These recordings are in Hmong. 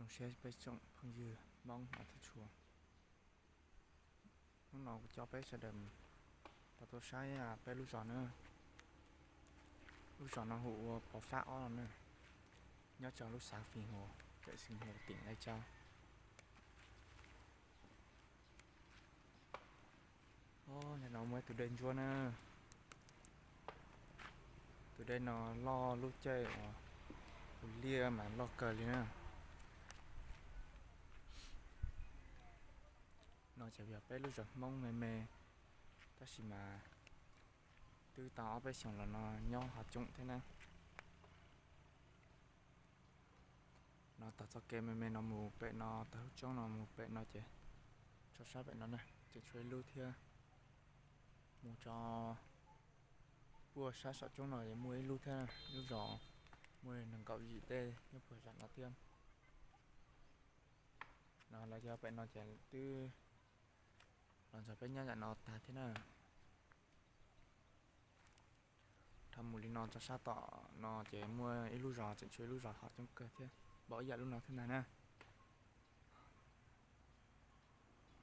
Zoo siab peb tsoom phooj ywg Hmoob no thiab tshua. Hnub no kuv coj peb sawv daws tau tuaj saib peb lub zos na. Lub zos no hu ua Pov Fab Ob no na, nyob rau lub xav Fis Huas, tawm Xeev Huas, tỉnh Lai Châu. Ntawm no muaj ib tus dej ntsuab na. Tus dej no loj lub caij uas tus liaj mas loj kawg li na. No ces yog peb lub zos Hmoob me me, tab sis mas twb tau ob peb xyoos los no nyob ho coob thiab na. No taug txoj kev me me no mus pem no, taug lub roob no mus pem no ces tso sab pem no na, tseem tshuav ib lub thiab. Mus tso puag sab saum roob no es muaj ib lub thiab, lub zos muaj nees nkaum yim tej nyob puag zam no thiab. No lawv cov pem no ces twb los nrog peb nyob zam no tag thiab na. Dhau mus li no tso sab tom no ces muaj ib lub zos, tseem tshuav ib lub zos ho coob kawg thiab, npaum ib yam lub no thiab ntag na.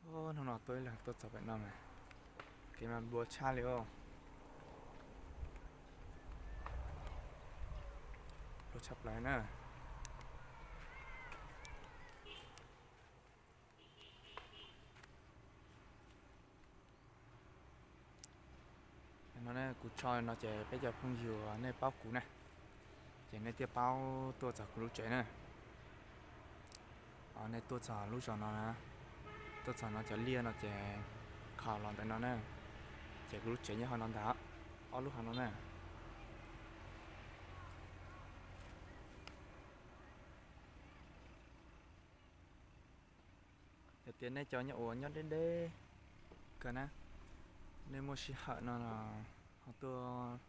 Hnub no tuaj ib leeg tuaj txog pem no mas kev mas nplua tshaj li os. Nplua tshaj plaws na. No kuv tso no ces peb cov phooj ywg nej paub kuv na, ces nej thiaj paub tuaj txog kuv lub tsev na. Nej tuaj txog lub zos no na, tuaj txog no cov liaj no ces kho los ntawm no na, ces kuv lub tsev nyob hauv no ntag, ob lub hauv no na. Yog tias nej cov nyob ua nyob deb deb kawg na, nej muaj sij hawm no los ho tuaj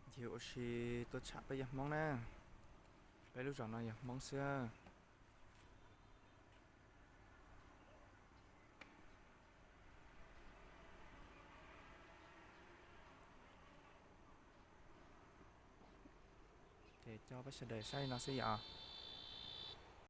ncig ua si, tuaj tsham peb yog Hmoob na. Peb lub zos no yog Hmoob xwb. Ces coj peb sawv daws saib no xwb yom.